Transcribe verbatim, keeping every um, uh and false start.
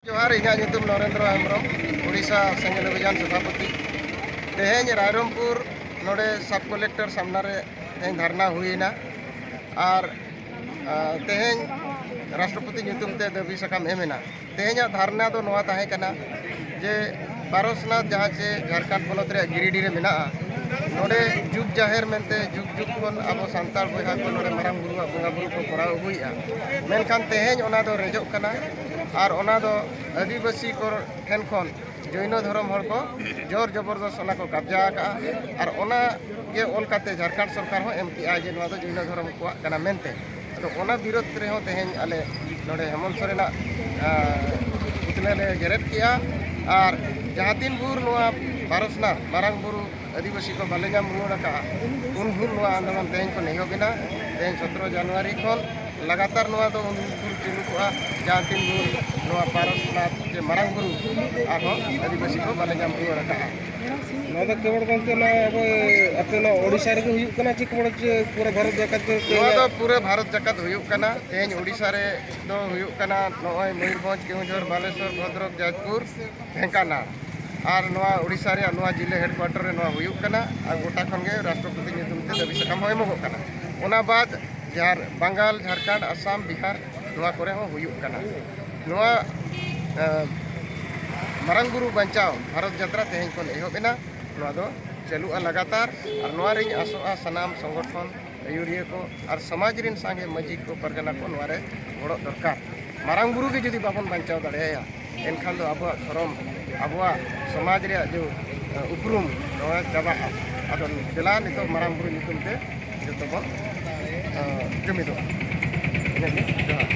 ᱡᱚᱦᱟᱨ, ᱤᱧᱟᱹᱜ ᱧᱩᱛᱩᱢ ᱱᱚᱨᱮᱱᱫᱨᱚ ᱦᱮᱢᱵᱨᱚᱢ, ᱳᱰᱤᱥᱟ ᱥᱮᱸᱜᱮᱞ ᱚᱵᱷᱤᱡᱟᱱ ᱥᱚᱵᱷᱟᱯᱚᱛᱤ᱾ ᱛᱮᱦᱮᱧ ᱨᱟᱭᱨᱚᱝᱯᱩᱨ ᱱᱚᱰᱮ ᱥᱟᱵ ᱠᱚᱞᱮᱠᱴᱚᱨ ᱥᱟᱢᱱᱟ ᱨᱮ ᱛᱮᱦᱮᱧ ᱫᱷᱟᱨᱱᱟ ᱦᱩᱭᱮᱱᱟ᱾ ᱟᱨ, ᱟ, ᱛᱮᱦᱮᱧ ᱨᱟᱥᱴᱨᱚᱯᱚᱛᱤ ᱧᱩᱛᱩᱢ ᱛᱮ ᱫᱟᱹᱵᱤ ᱥᱟᱠᱟᱢ ᱮᱢ ᱮᱱᱟ᱾ ᱛᱮᱦᱮᱧᱟᱜ ᱫᱷᱟᱨᱱᱟ ᱫᱚ ᱱᱚᱣᱟ ᱛᱟᱦᱮᱸ ᱠᱟᱱᱟ ᱡᱮ ᱯᱟᱨᱚᱥᱱᱟᱛᱷ, ᱡᱟᱦᱟᱸ ᱪᱮ ᱡᱷᱟᱲᱠᱷᱚᱸᱰ ᱯᱚᱱᱚᱛ ᱨᱮᱭᱟᱜ ᱜᱤᱨᱤᱰᱤ ᱨᱮ ᱢᱮᱱᱟᱜᱼᱟ, ᱱᱚᱰᱮ ᱡᱩᱜᱽ ᱡᱟᱦᱮᱨ ᱢᱮᱱᱛᱮ ᱡᱩᱜᱽ ᱡᱩᱜᱽ ᱠᱷᱚᱱ ᱟᱵᱚ ᱥᱟᱱᱛᱟᱲ ᱵᱚᱭᱦᱟ ᱠᱚ ᱱᱚᱰᱮ ᱢᱟᱨᱟᱝ ᱵᱩᱨᱩᱣᱟᱜ ᱵᱚᱸᱜᱟ ᱵᱩᱨᱩ ᱠᱚ ᱠᱚᱨᱟᱣ ᱟᱹᱜᱩᱭᱮᱫᱼᱟ᱾ ᱢᱮᱱᱠᱷᱟᱱ ᱛᱮᱦᱮᱧ ᱚᱱᱟ ᱫᱚ ᱨᱮᱡᱚᱜ ᱠᱟᱱᱟ᱾ ᱟᱨ ᱚᱱᱟ ᱫᱚ ᱟᱹᱫᱤᱵᱟᱹᱥᱤ ᱠᱚ ᱴᱷᱮᱱ ᱠᱷᱚᱱ ᱡᱚᱭᱱᱚ ᱫᱷᱚᱨᱚᱢ ᱦᱚᱲ ᱠᱚ ᱡᱳᱨ ᱡᱚᱵᱚᱨᱫᱚᱥ ᱚᱱᱟ ᱠᱚ ᱠᱟᱵᱡᱟ ᱟᱠᱟᱫᱼᱟ᱾ ᱟᱨ ᱚᱱᱟ ᱜᱮ ᱚᱞ ᱠᱟᱛᱮ ᱡᱷᱟᱲᱠᱷᱚᱸᱰ ᱥᱚᱨᱠᱟᱨ ᱦᱚᱸ ᱮᱢ ᱠᱮᱜᱼᱟ ᱡᱮ ᱱᱚᱣᱟ ᱫᱚ ᱡᱚᱭᱱᱚ ᱫᱷᱚᱨᱚᱢ ᱠᱚᱣᱟᱜ ᱠᱟᱱᱟ ᱢᱮᱱᱛᱮ᱾ ᱟᱫᱚ ᱚᱱᱟ ᱵᱤᱨᱳᱫᱷ ᱨᱮᱦᱚᱸ ᱛᱮᱦᱮᱧ ᱟᱞᱮ ᱱᱚᱰᱮ ᱦᱮᱢᱚᱱᱛ ᱥᱚᱨᱮᱱᱟᱜ, ᱟ, ᱯᱩᱛᱞᱟᱹ ᱞᱮ ᱡᱮᱨᱮᱫ ᱠᱮᱜᱼᱟ᱾ ᱟᱨ ᱡᱟᱦᱟᱸ ᱛᱤᱱ ᱵᱷᱳᱨ ᱱᱚᱣᱟ ᱯᱟᱨᱚᱥᱱᱟᱛᱷ ᱢᱟᱨᱟᱝ ᱵᱩᱨᱩ ᱟᱹᱫᱤᱵᱟᱹᱥᱤ ᱠᱚ ᱵᱟᱞᱮ ᱧᱟᱢ ᱨᱩᱣᱟᱹᱲ ᱟᱠᱟᱫᱼᱟ, ᱩᱱ ᱵᱷᱳᱨ ᱱᱚᱣᱟ ᱟᱱᱫᱳᱞᱚᱱ ᱛᱮᱦᱮᱧ ᱠᱷᱚᱱ ᱮᱦᱚᱵ ᱮᱱᱟ᱾ ᱛᱮᱦᱮᱧ ᱥᱚᱛᱨᱚ ᱡᱟᱱᱩᱣᱟᱨᱤ ᱠᱷᱚᱱ ᱞᱟᱜᱟᱛᱟᱨ ᱱᱚᱣᱟ ᱫᱚ ᱩᱱ ᱵᱷᱳᱨ ᱪᱟᱹᱞᱩ ᱠᱚᱜᱼᱟ, ᱡᱟᱦᱟᱸ ᱛᱤᱱ ᱵᱷᱳᱨ ᱱᱚᱣᱟ ᱯᱟᱨᱚᱥᱱᱟᱛᱷ ᱡᱮ ᱢᱟᱨᱟᱝ ᱵᱩᱨᱩ ᱟᱨᱦᱚᱸ ᱟᱹᱫᱤᱵᱟᱹᱥᱤ ᱠᱚ ᱵᱟᱞᱮ ᱧᱟᱢ ᱨᱩᱣᱟᱹᱲ ᱟᱠᱟᱫᱼᱟ᱾ ᱱᱚᱣᱟ ᱫᱚ ᱠᱮᱵᱚᱞ ᱜᱚᱢᱠᱮ ᱱᱚᱣᱟ ᱟᱵᱚ ᱟᱯᱮ ᱱᱚᱣᱟ ᱳᱰᱤᱥᱟ ᱨᱮᱜᱮ ᱦᱩᱭᱩᱜ ᱠᱟᱱᱟ ᱪᱮ ᱠᱮᱵᱚᱞ ᱡᱮ ᱯᱩᱨᱟᱹ ᱵᱷᱟᱨᱚᱛ ᱡᱟᱠᱟᱛ ᱨᱮ? ᱱᱚᱣᱟ ᱫᱚ ᱯᱩᱨᱟᱹ ᱵᱷᱟᱨᱚᱛ ᱡᱟᱠᱟᱛ ᱦᱩᱭᱩᱜ ᱠᱟᱱᱟ᱾ ᱛᱮᱦᱮᱧ ᱳᱰᱤᱥᱟ ᱨᱮ ᱫᱚ ᱦᱩᱭᱩᱜ ᱠᱟᱱᱟ ᱱᱚᱜᱼᱚᱭ ᱢᱚᱭᱩᱨᱵᱷᱚᱸᱡᱽ, ᱠᱮᱣᱚᱱᱡᱷᱚᱨ, ᱵᱟᱞᱮᱥᱚᱨ, ᱵᱷᱚᱫᱨᱚᱠ, ᱡᱟᱡᱽᱯᱩᱨ, ᱰᱷᱮᱝᱠᱟᱱᱟᱞ᱾ ᱟᱨ ᱱᱚᱣᱟ ᱳᱰᱤᱥᱟ ᱨᱮᱭᱟᱜ ᱱᱚᱣᱟ ᱡᱤᱞᱟᱹ ᱦᱮᱰᱠᱩᱣᱟᱴᱚᱨ ᱨᱮ ᱱᱚᱣᱟ ᱦᱩᱭᱩᱜ ᱠᱟᱱᱟ᱾ ᱟᱨ ᱜᱚᱴᱟ ᱠᱷᱚᱱ ᱜᱮ ᱨᱟᱥᱴᱨᱚᱯᱚᱛᱤ ᱧᱩᱛᱩᱢ ᱛᱮ ᱫᱟᱹᱵᱤ ᱥᱟᱠᱟᱢ ᱦᱚᱸ ᱮᱢᱚᱜᱚᱜ ᱠᱟᱱᱟ᱾ ᱚᱱᱟ ᱵᱟᱫ ᱡᱟᱦᱟᱸ ᱵᱟᱝᱜᱟᱞ, ᱡᱷᱟᱲᱠᱷᱚᱸᱰ, ᱟᱥᱟᱢ, ᱵᱤᱦᱟᱨ, ᱱᱚᱣᱟ ᱠᱚᱨᱮ ᱦᱚᱸ ᱦᱩᱭᱩᱜ ᱠᱟᱱᱟ᱾ ᱱᱚᱣᱟ, ᱮ, ᱢᱟᱨᱟᱝ ᱵᱩᱨᱩ ᱵᱟᱧᱪᱟᱣ ᱵᱷᱟᱨᱚᱛ ᱡᱟᱛᱨᱟ ᱛᱮᱦᱮᱧ ᱠᱷᱚᱱ ᱮᱦᱚᱵ ᱮᱱᱟ᱾ ᱱᱚᱣᱟ ᱫᱚ ᱪᱟᱹᱞᱩᱜᱼᱟ ᱞᱟᱜᱟᱛᱟᱨ᱾ ᱟᱨ ᱱᱚᱣᱟ ᱨᱤᱧ ᱟᱥᱚᱜᱼᱟ ᱥᱟᱱᱟᱢ ᱥᱚᱝᱜᱚᱴᱷᱚᱱ ᱟᱹᱭᱩᱨᱤᱭᱟᱹ ᱠᱚ ᱟᱨ ᱥᱚᱢᱟᱡᱽ ᱨᱤᱱ ᱥᱟᱸᱜᱮ ᱢᱟᱹᱡᱷᱤ ᱠᱚ, ᱯᱟᱨᱜᱟᱱᱟ ᱠᱚ ᱱᱚᱣᱟ ᱨᱮ ᱜᱚᱲᱚ ᱫᱚᱨᱠᱟᱨ᱾ ᱢᱟᱨᱟᱝ ᱵᱩᱨᱩ ᱜᱮ ᱡᱩᱫᱤ ᱵᱟᱵᱚᱱ ᱵᱟᱧᱪᱟᱣ ᱫᱟᱲᱮᱭᱟᱭᱟ, ᱮᱱᱠᱷᱟᱱ ᱫᱚ ᱟᱵᱚᱣᱟᱜ ᱫᱷᱚᱨᱚᱢ, ᱟᱵᱚᱣᱟᱜ ᱥᱚᱢᱟᱡᱽ ᱨᱮᱭᱟᱜ ᱡᱮ, ᱮ, ᱩᱯᱨᱩᱢ, ᱱᱚᱣᱟ ᱪᱟᱵᱟᱜᱼᱟ᱾ ᱟᱫᱚ ᱫᱮᱞᱟ ᱱᱤᱛᱚᱜ ᱢᱟᱨᱟᱝ ᱵᱩᱨᱩ ᱧᱩᱛᱩᱢ ᱛᱮ ᱡᱚᱛᱚ ᱵᱚᱱ, ᱮ, ᱡᱩᱢᱤᱫᱚᱜᱼᱟ᱾ ᱤᱱᱟᱹᱜᱮ, ᱡᱚᱦᱟᱨ᱾